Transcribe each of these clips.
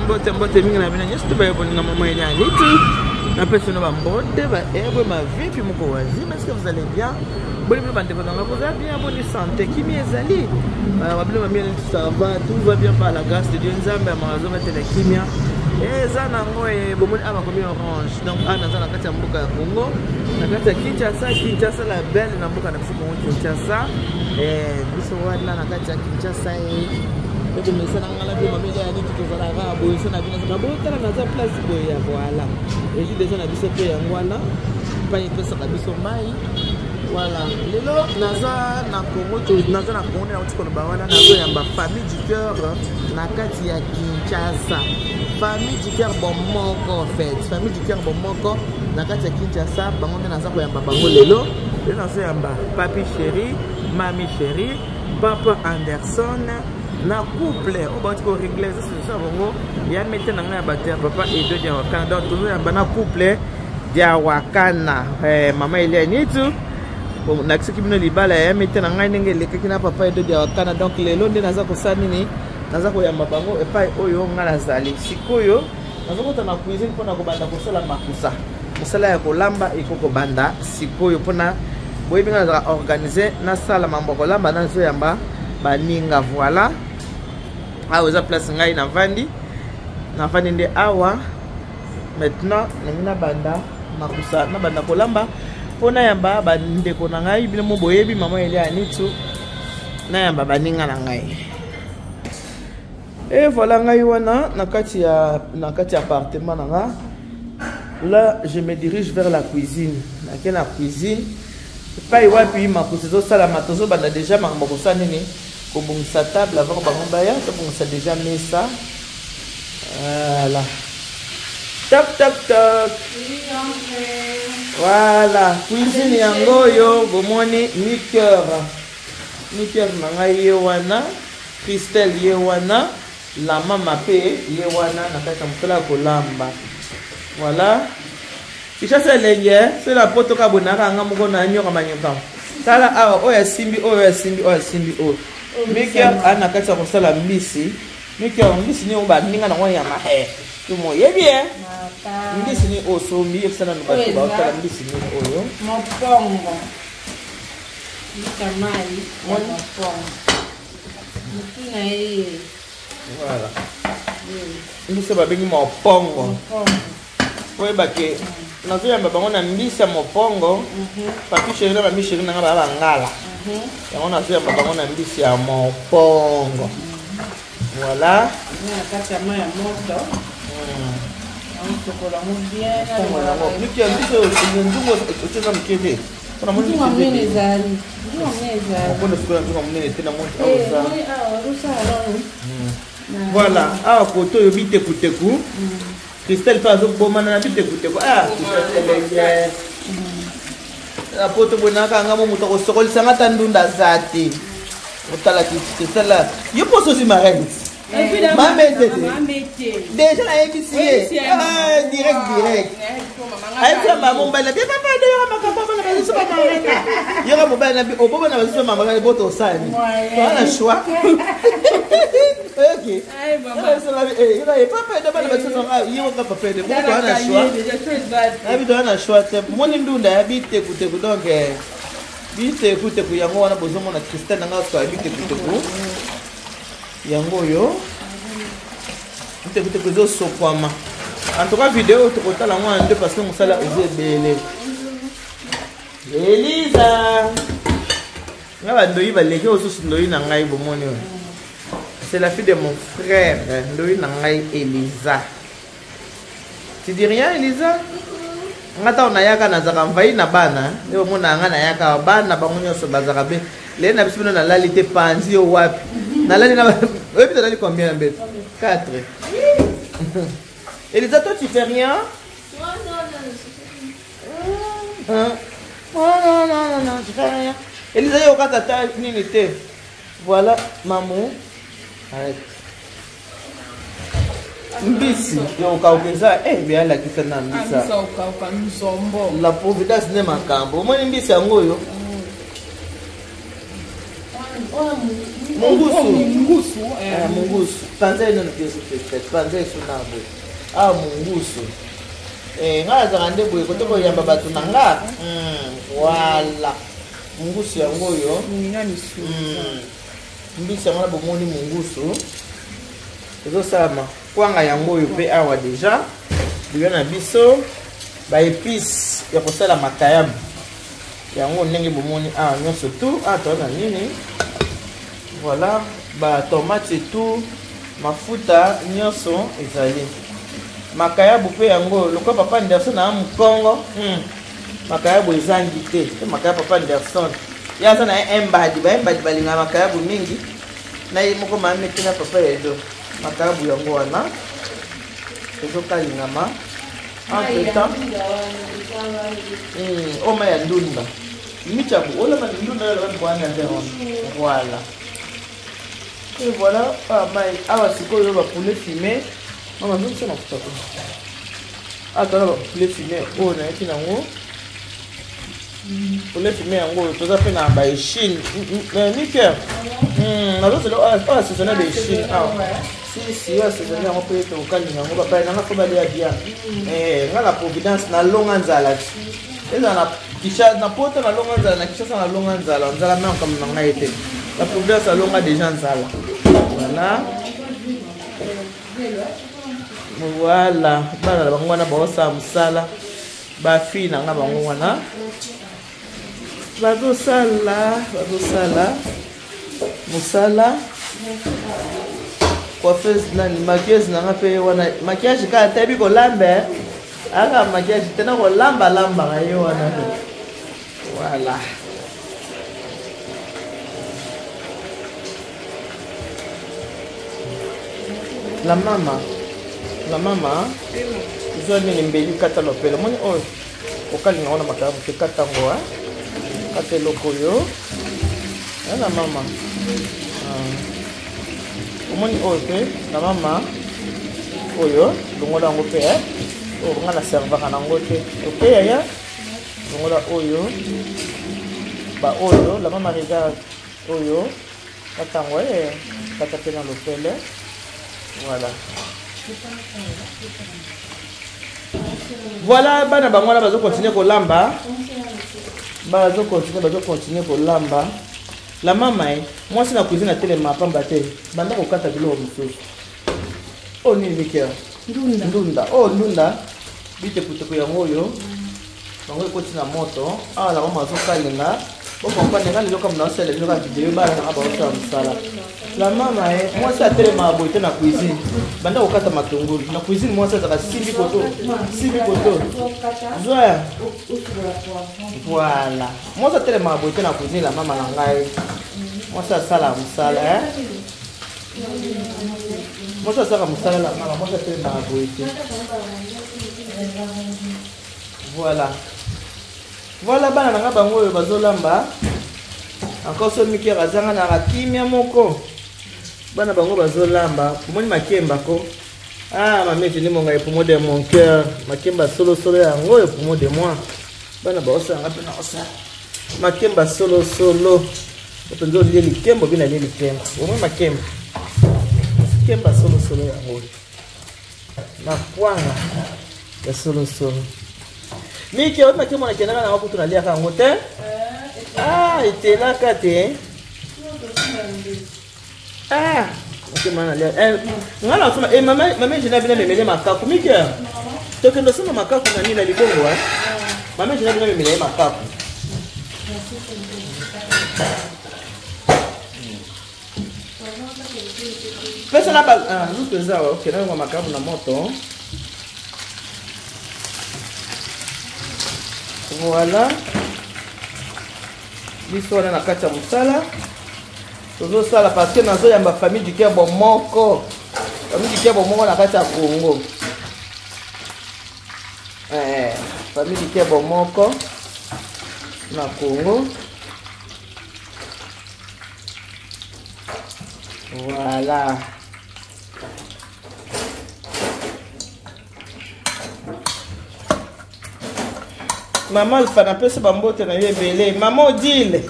mbote mbote mbote mingi na bino nyonso to baye bolinga mama Elia Nitu. Napesi bino bambote baebwe mavipi moko wazima, est-ce que vous allez bien? Boni bino bandeko na nga boza bien, boni santé, kimi ezali babino bamia neti ça va, tout va bien par la grâce de Dieu. Nzambe ya mawazo batela kimia eza nango bomoni awa bakomi orange, donc awa naza na kati ya mboka ya Congo, na kati ya Kinshasa, Kinshasa la belle, na mboka na biso Congo Kinshasa. Biso wana na kati ya Kinshasa ekomesa na ngala bino mamela ya nini tozalaka boye so na bino na botala naza place boye ya voilà régie déjà na biso mpe yango wana epai epesaka biso mai. Voilà, lelo naza na Congo, naza na Congo nauti koloba wana, nazoyamba famille du cœur na kati ya Kinshasa, famille du cœur bomoko, en fait famille du cœur bomoko na kati ya Kinshasa, bango nde naza koyamba bango lelo. Lelo nazoyamba papi chéri, mami chéri, papa Anderson na couple oyo bauti koregle situation bango ya mete na ngai ya bato ya papa Edo Diawakana. Donc tozoyamba na couple Diawakana, mama Elia Nitu nakisaki bino libala ya mete na ngai ndenge elekaki na papa Edo Diawakana. Donc lelo nde naza kosala nini, naza koyamba bango epai oyo ngai nazali sikoyo. Nazokota na cuisine mpona kobanda kosala makusa, mosala ya kolamba ekokobanda sikoyo mpona boyebi ngai nazalaka organise, nasala mambo ya kolamba, nazoyamba baninga. Voilà, awa eza place ngai navandi, navandi nde awa. Maintenant nangi nabanda makusa, nabanda kolamba mpo nayamba bandeko na ngai. Bino mo boyebi mama Elia Nitu, nayamba baninga na ngai. Et voilà, ngai wana na kati ya appartement na nga. Là je me dirige vers la cuisine. Nake na cuisine epai wapi makusa ezosalama, tozobanda déjà makambo kosala nini, kobongisa table avant bango baya, tobongisa déjà mesa. Voilà, toc toc toc. Voilà, cuisine yango oyo bomoni micoeur, micoeur na ngai ye wana, Christelle ye wana, la mama pe ye wana na kati ya mosala ya kolamba. Voilà, Kinshasa elenge soki na poto kaka bonaka nga moko na nyoka manyoka. Tala awa oyo asimbi oyo, asimbi oyo, asimbi oyo. Micoeur a na kati ya kosala mbisi. Micoeur, mbisi nini oyo baninga nango ya mahe tomoyebi e mbisi nini oyo sombi yebisa nanu bato baotala mbisi nini oyo. Mopongo mbika mai ya mopongo motu na ye. Voilà, mbisi babengi mopongo. Oyeba ke nazoyamba bango na mbisi ya mopongo. Papi chéri na mami chéri nanga baya bangala, yango nazoyamba bango na mbisi ya mopongo. Voilà, na kati ya mai ya moto osokola ngo bien. Miki ya mbisi oyo nzungu otieza moke te. Nzungu monene ezali, nzungu monene ezali. Okonde sikoyo nzungu monene te na moni awa oza. Voilà, awa koto oyo bitekuteku, Christelle mpe azobomana na bitekuteku. Ah, elenge na poto bonaka nga mo moto akosokolisa nga ta ndunda aza te. Otala Christelle, yo mpo sosi marraine mamete te, déjà nayebisi ye direct direct, ayebisa mama mobali na bi papa de yoka makambo bana bazusu bamarraine, yoka mobali na bi oboba na bazusu bamama boto osali toa na choix. Oyoki papa ede bana bazusu yoka papa ede bo toa na choix, nayebi toa na choix te. Moni ndunda ya bitekuteku, donc bitekuteku yango wana bozomona Christelle nanga soka ya bitekuteku yango oyo, bitekuteku ezosokwama. En tout cas video tokotala yango wana nde parce que mosala eza ebele. Elisa nga bandoyi baleki osusu, ndoyi na ngai bomoni oyo, c'est la fille de mon frère, ndoyi na ngai Elisa. Tu dis rien Elisa? Nga ntango nayaka nazalaka mvai na bana nde omona nga nayaka, bana bango nyonso bazalaka be lelo na biso bino. Nalali te, panzi yo wapi nalali na oyebi nalali combien na mbeto? 4. Elisa, toi tu fais rien? Non, non, non, non, non, non, non, non, je fais rien. Elisa, yo kata ta nini te. Voilà, maman. Arrête. Mbisi ya kokauka eza bien, alakisa na mbisa. La providence nde makambo. Omoni mbisi yango oyo. Mungusu. Mungusu. Eh, mungusu. Panza ino pièce peut-être. Panza eso na boye. Ah, mungusu. Eh, nga azaka nde boye kote koyamba bato na nga. Voilà. Mungusu yango oyo. Mbisi yango na bomoni mungusu. Ezosalama. Kwanga yango oyo mpe awa deja. Biyo na biso ba épices ya kosala makayabu. Yango ndenge bomoni awa nyonso tout. Ah, toza na nini? Voilà, ba tomate et tout, mafuta nyonso ezali. Makayabu pe yango lokola papa Anderson na mukongo. Makayabu ezangi te. Te makayabu papa Anderson. Ya za na embadi, ba embadi balinga makayabu mingi. Na ye moko mame te na papa Edo. Makayabu yango wana. Ezokalingama. Entre temps. Oma ya ndunda. Michabu, ola ma ndunda la bwana nderon. Voilà. Et voilà, ah mai awa sikoyo ba poulet fumé. Mama nzo tsena mafuta ko. Ah tala ba poulet fumé oyo na yaki nango. Poulet fumé yango toza pe na ba échine. Miker. Nazo tsela oyo assaisonné ba échine awa. Si si oyo assaisonné yango pe tokalinga yango bapaya nanga fo balia bien. Eh nga na Providence na longa nzala ti. Eza na Kinshasa na poto na longa nzala na Kinshasa na longa nzala nzala na makambo na ngai te. La Providence alonga déjà nzala. Voilà. Voilà, bana na bango wana baosala mosala. Ba fille na nga bango wana bazosala bazosala mosala. Coiffeuse nani maquilleuse na nga pe wana maquillage kaka tayebi kolamba aka maquillage te na kolamba lambaka ye wana. Voilà. La mama, la mama, zwa nini mbeli kata lopele. Moni oyo okalinga wana makayabu te kata ngo, hein? Kata eloko oyo. La mama. Omoni oyo te, la mama. Oyo, longola yango pe, hein? Oyo nga na servaka nango te. Ok, yaya? Longola oyo. Ba oyo, la mama regarde. Oyo. Kata yango, eh. Kata pe na lopele. Voilà. Voilà, bana bango wana bazo continuer kolamba. Bazo continuer, bazo continuer kolamba. La mama, eh, mwasi na cuisine atelema pamba te. Banda kokata biloko mosusu. Oh, nini Mikel? Ndunda. Ndunda. Oh, ndunda. Bitekuteku yango oyo. Bango ekoti na moto. Ah, la mama azokalinga. Bo comprendre nga lelo kama naosala bino ka video bana nanga baosala mosala. La mama, eh, mwasi atelema boye te na cuisine. Banda kokata matungulu. Na cuisine mwasi azalaka simbi koto. Simbi koto. Zwa. Voilà. Mwasi atelema boye te na cuisine la mama na ngai. Mwasi asala mosala, eh. Mwasi asala mosala la mama, mwasi atelema boye te. Voilà. Voilà bana nanga bango oyo bazolamba. Encore so Miker azanga na kimia moko. Bana bango bazolamba. Omoni makemba ko. Ah mami je monga et pour de mon cœur. Makemba solo solo yango et pour de moi. Bana ba osanga pe na osa. Makemba solo solo. Openzo lie likembo bina lie likembo. Omoni makemba. Makemba solo solo yango. Na kwanga ya solo solo. Miki, oyo makemba na kendaka na kutu na liaka yango te. Ah, etelaka te. Ah, makemba na liaka. Eh, nga na soma, eh mama, mama jina bina memele makaku. Miki, tokendo soma makaku na nini na libongo, eh? Mama jina bina memele makaku. Pesa na ba, ah, lutu eza wa, okay, na ngwa makaku na moto. Voilà. Biso wana na kati ya mosala. Tozosala parce que nazoyamba famille du cœur bomoko. Famille du cœur bomoko na kati ya Congo. Eh, famille du cœur bomoko na Congo. Voilà. Maman Alpha napesi bambote na yo ebele. Maman Odile.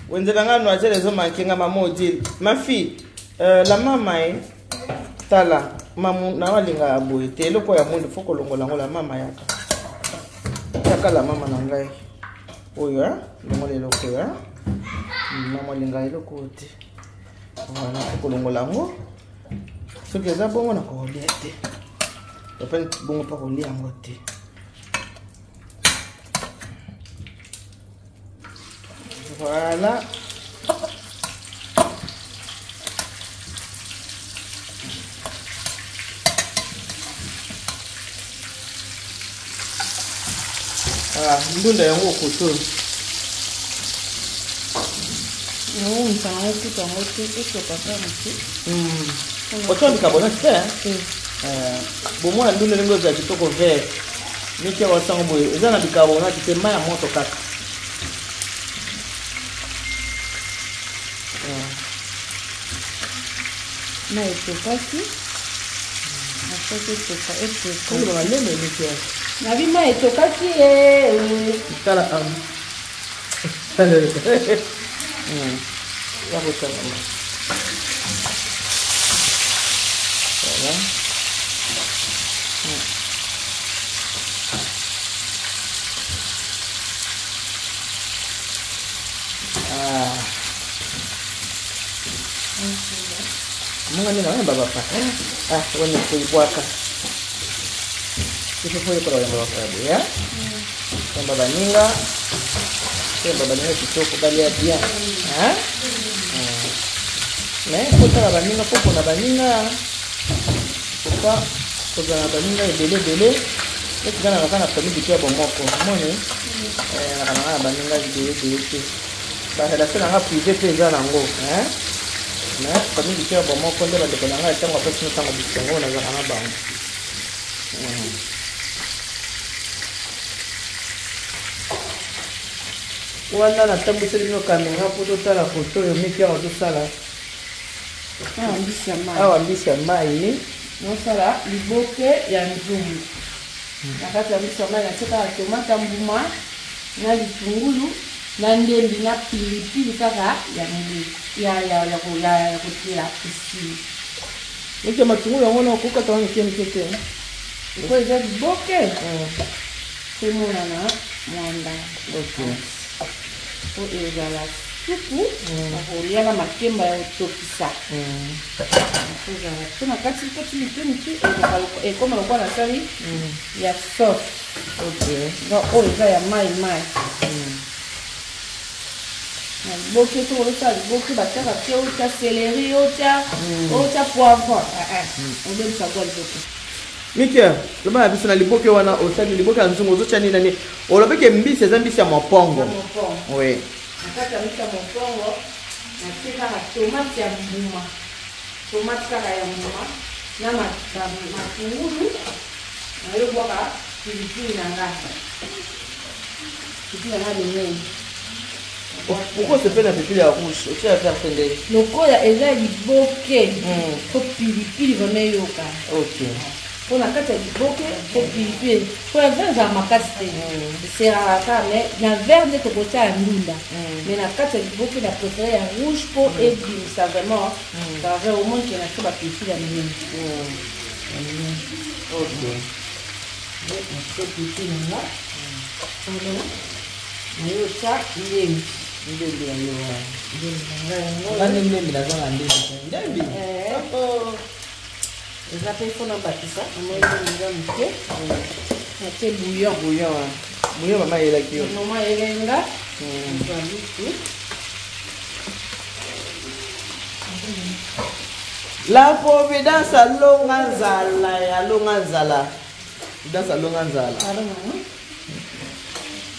Wenze na nga noisette ezomanke nga mama Odile. Ma fille, la mama e tala mamu na alingaka boye te eloko ya mwindu fo kolongola yango la mama yaka yaka la mama na ngai oyo longola eloko oyo mama alingaka eloko oyo te voilà fo kolongola yango soki eza bongo na kolia te epani bongo mpa kolia yango te. Voilà. Ah, ndunda yango okoto. Naomisa yango kutu yango te esopa kaka moke. Otya bicarbonate te? Bomona ndunda ndenge ozala kitoko vert. Miki ya wasango boye eza na bicarbonate te, mai ya moto kaka. Na etokaki nasoki etoka etoka malembe miki nabi mai etokaki ye. Tala ya kotangama. Voilà. Ah. Munga nina wana baba pa. Ah, wana kuibwaka. Kisha kwa kwa wala baba pa ya. Yamba baninga. Yamba baninga kitoko balia bien. Hein? Mais kotala baninga po pona baninga. Pourquoi kozala baninga ebele ebele eti nga nalaka na famille dike ya bomoko omoni nalaka nanga na baninga ebele ebele te barelation nanga privé mpe eza nango mais famille dike ya bomoko nde bandeko na ngai ntango apesi ntango bisengo nazalaka na bango. Wana natambwiseli bino kamera mpo totala foto oyo miki awa tosala. Awa mbisi ya mai. Awa mbisi ya mai. Nosala liboke ya nzungu. Na kati ya mbisi ya mai natie kaka tomate ya mbuma na litungulu na ndembi na pilipili kaka ya ya ya ya ya ya kotela esili. Miki ya matungulu yango na okokata wana mike mike te. Eko eza liboke. Emonana mwanda. Po ezala supu bakolia na makemba ya kotokisa. Ezala so na kati kati mike mike ekoma lokola nasali ya sauce. Donc oyo eza ya mai mai. Na liboke soki ozosala liboke batiaka te otya céleri otya otya poivron obebisa kwa liboke. Miki, loba na biso na liboke wana osali liboke ya nzungu ozotya nini na nini? Olobaki mbisi eza mbisi ya mopongo. Oui. Na kati ya mbisi ya mopongo natie kaka tomate ya mbuma. Tomate kaka ya mbuma na matungulu nayobwaka pilipili na ngai. Pilipili na ngai minene. Pourquoi se fait na pilipili ya rouge? Otia ya verte nde. Lokola eza liboke po pilipili vraiment eyoka. Po na kati ya liboke po pilipili po ya vert ezala makasi te. Eseraka kaka mais na vert nde tokotia ya ndunda. Mais na kati ya liboke na préféré ya rouge po ebimisa vraiment saveur au moins ke na tie ba pilipili ya minene. Natie pilipili na nga. Nayotia ndembi. Ndembi na yo wana. Ndembi na ngai yango. Nga nde ndembi naza na ndembi. Ndembi? Eza mpe mpo nabakisa namoni ndembi eza moke. Natie bouillon. Bouillon. Bouillon mama ayelaki yo. Mama ayelaki nga. Eza lutu. La Providence alonga nzala, alonga nzala. Providence alonga nzala. Alonga.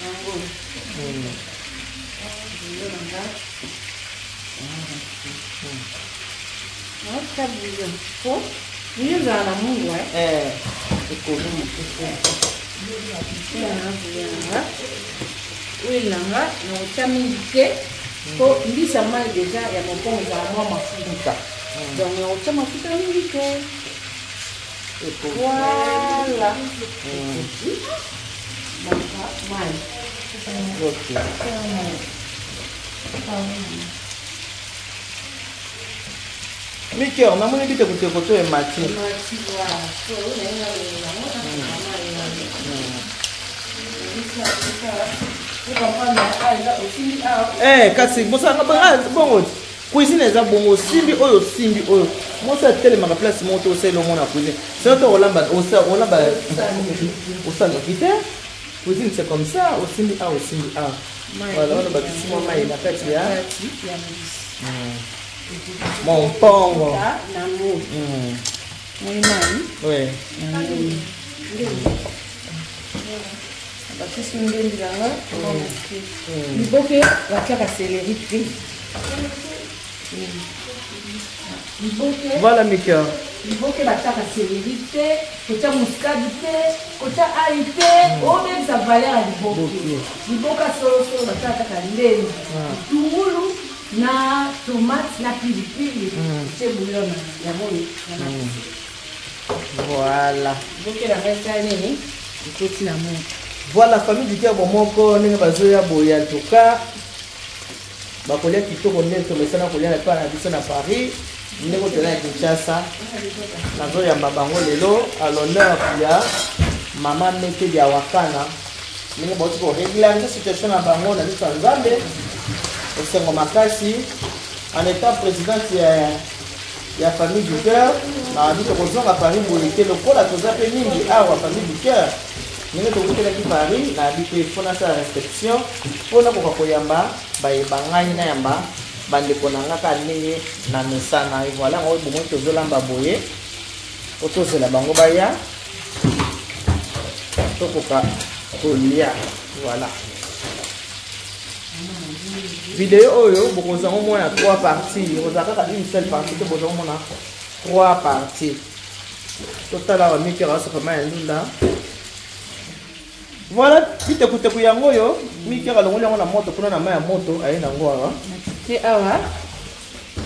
Yango. Bouillon na nga. Naotika bouillon. Po bouillon ezala na mungwa. Ekomi moke. Bouillon na bouillon na nga. Huile na nga nakotia mingi te po mbisi ya mai deja ya mopongo ezala mwa mafuta. Donc nakotia mafuta mingi te. Voilà. Mai. Miker, namoni bitekoteko to emati. Eh, kasi bosanga bongo cuisine eza bongo osimbi oyo osimbi oyo mwasi atelemaka place moko te osali omona cuisine sino to olamba olamba osanoki te cuisine c'est comme ça osimbi awa osimbi awa voilà wana bakisi mwa mai na kati ya Mompongo. Mm. Oui. bakisi ngembi nanga liboke batiaka seleri te liboke voilà mika liboke batiaka seleri te kotia muskadi te kotia ai te obebisa valeur ya liboke liboka solosolo batiaka kaka ndembi tungulu na tomate na pilipili mm. tie bouillon na yango mm. voilà bokela ngai esala nini ekoti na moto voilà famille du cœur bomoko ndenge bazoya boye en tout cas bakolia kitoko ndenge tomesana kolia na epai na biso na paris ndenge toza na kinshasa nazoyamba bango lelo à l'honneur ya mama mete ya wakana ndenge bauti koregularize situation na bango na miso ya nzambe esengo makasi en étant présidente ya ya famille du cœur nabi tokozonga paris boye te lokola toza mpe mingi awa famille du cœur ndenge tokutelaki paris nabi te mpo nasala réception mpo nakoka koyamba bayeba ngai nayamba bandeko na nga kaka ndenge na mesana voilà yango bomoi tozolamba boye po tozela bango baya tokoka kolia voilà video oyo bokozwa ngo mona trois parties ekozala kaka une seule partie te bozwa ngo mona trois parties totala awa miki asopa mai ya ndunda voilà bitekuteku yango oyo miki alongoli yango na moto kuna na mai ya moto aye nango awa te awa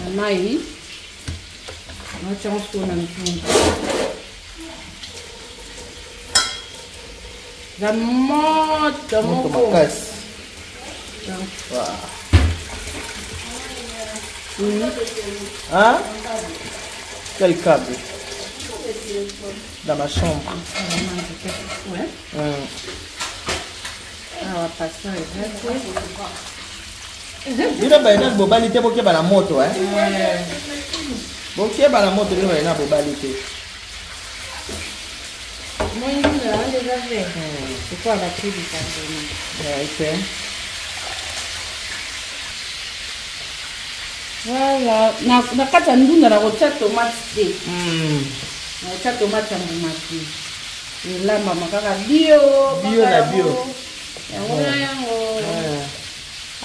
na mai natia yango sikoyo na ntungu za moto moto makasi Hein? Quel câble Dans ma chambre. Ouais. Hum. Awa pasteur eza te. Bino bayina bobali te bokeba na moto eh? Bokeba na moto bino bayina bobali te. Moi ndunda wana eza ve. Lokola batie bicarbonate. Ok. Voilà. Na, na kati ya ndunda nakotia tomate te. Mm. Nakotia tomate ya mbuma te. Elambama kaka bio. Bio na bio. Yango na yango.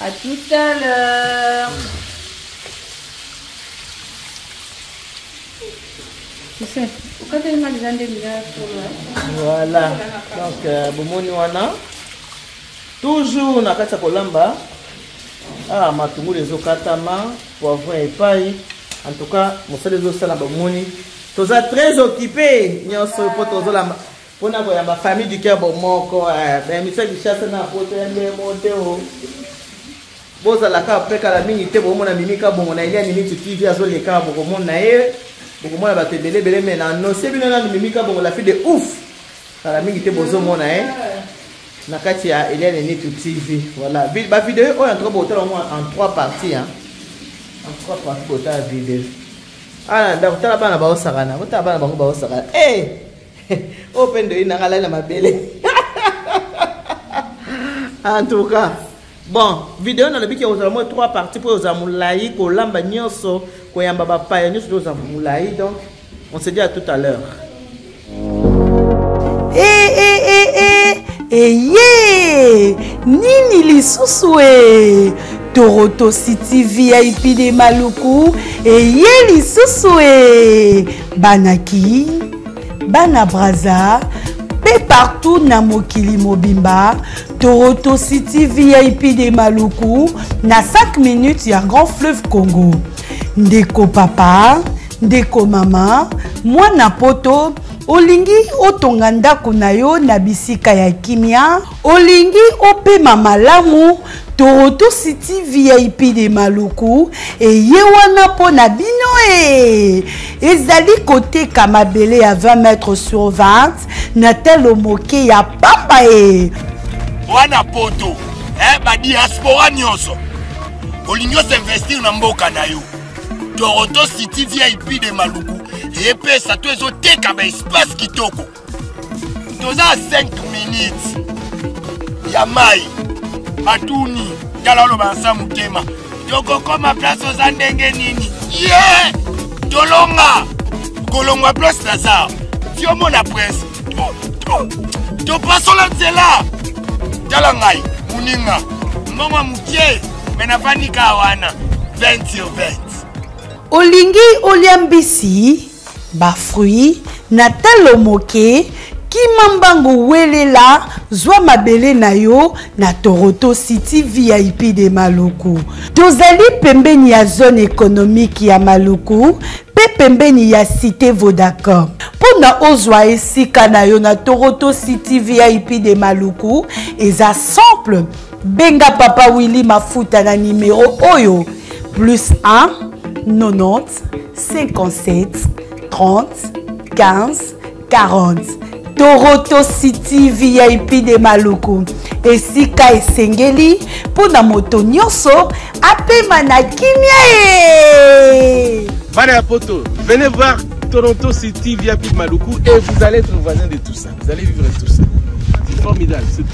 À tout à l'heure. Voilà. Donc, euh, bomoni wana toujours na kati ya kolamba ah, matungulu ezokatama poivron epai en tout cas mosala ezosala bomoni toza très occupé nyonso mpo tozolamba mpona koyamba famille du cœur bomoko eh, baemission ya kinshasa na poto ya ndemo te o bozala kaka mpe kala mingi te bokomona mimi kabongo na elia minute tv azoleka bokomona ye bokomona bato ebele ebele me na annonce bino nanu mimi kabongo la fille de ouf kala mingi te bozomona ye na kati ya elia nenitu tv voilà bavideo oyo en tout cas botala yango en trois parties hein. en trois parties botala video ala ndako tala bana baosakana botala bana bango baosakana e oyo mpe ndoyi nanga alali na mabele en tout cas bon video nalobi ke ozala mwa trois parties mpo ozala molai kolamba nyonso koyamba bapaya nyonso ozala molai donc on se dit à tout à l'heure eh, eh, eh, eh. eye nini lisusu e toroto city vip de maluku eye lisusu e banaki bana braza mpe partout na mokili mobimba Toroto City VIP de Maluku na 5 minutes ya Grand Fleuve Congo. Ndeko papa, ndeko mama, mwana poto, olingi otonga ndako na yo na bisika ya kimia, olingi opema malamu Toronto City VIP de Maluku eye wana mpo na bino e ezali koteka mabele ya 20 mètres sur 20 na talo moke ya pamba e wana poto eh, badiaspora nyonso olingi osinvestir na mboka na yo Toronto City VIP de Maluku epesa to ezoteka ba espace kitoko toza 5 minutes ya mai batuni tala oloba nsa motema tokokoma place oza ndenge nini ye yeah! tolonga kolongwa place naza tiomona prince topasola nzela tala ngai moninga mbongo ya mokie me nafandi kaka wana 20 sur 20 olingi olia mbisi bafruit na talo moke kima mbangu welela zwa mabele na yo na Toronto City VIP de Maluku. Tozali pembeni ya zone économique ya Maluku mpe pembeni ya cité Vodacom. Mpo na ozwa esika na yo na Toronto City VIP de Maluku eza simple. Benga Papa Willy Mafuta na numero oyo plus 1 90 57 30 15 40 Toronto City VIP de Maluku esika esengeli mpo na moto nyonso apema na kimia ye Bana ya poto, venez voir Toronto City VIP de Maluku et vous allez être voisin de tout ça. Vous allez vivre tout ça. C'est formidable. C'est tout.